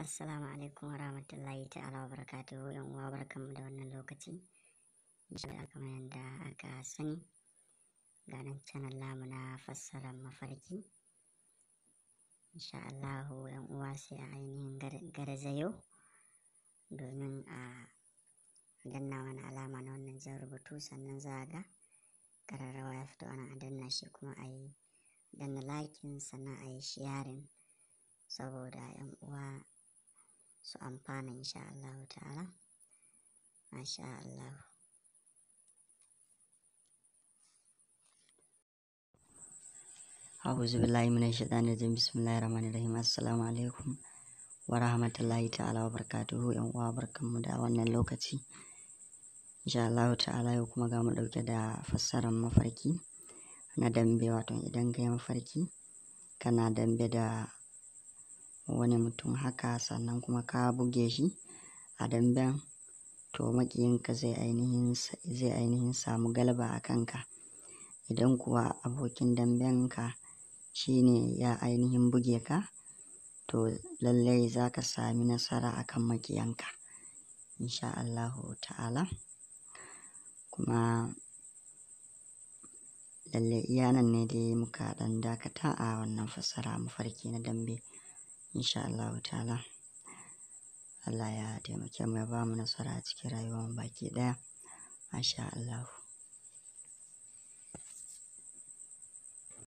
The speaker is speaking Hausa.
Assalamu alaikum wa rahmatullahi ta'ala wa barakatuhu. Yan uwa, barkanmu da wannan lokaci. Insha Allah, kamar yadda aka sani, ga nan channel namu na fassarar mafarki. Insha Allah, yan uwa, sai a ainihin garzayo domin a danna wani alama na wannan jan rubutu, sannan za a ga ƙararrawa ya fito ana, a danna shi, kuma a yi danna liking, sannan a yi sharing saboda yan uwa su amfana, insha Allah ta'ala. Masha Allah. A'udhu billahi minash shaitanir rajim. Bismillahir rahmanir rahim. Assalamu alaikum wa rahmatullahi ta'ala wa barakatuhu. Yan uwa, barkanmu da wannan lokaci. Insha Allah ta'ala, yau kuma ga mu dauke da fassarar mafarki na dambe, wato idan kai mafarki kana dambe da wani mutum haka, sannan kuma ka buge shi a damben, to makiyinka zai ainihin samu galaba a kanka. Idan kuwa abokin dambenka shine ya ainihin buge ka, to lallai za ka sami nasara akan makiyanka, insha Allahu ta'ala. Kuma lallai iya nan ne dai muka dan dakata a wannan fassara mafarki na dambe, insha Allahu ta'ala. Allah ya taimake mu, ya ba mu nasara a cikin rayuwar baki daya. Masha Allah.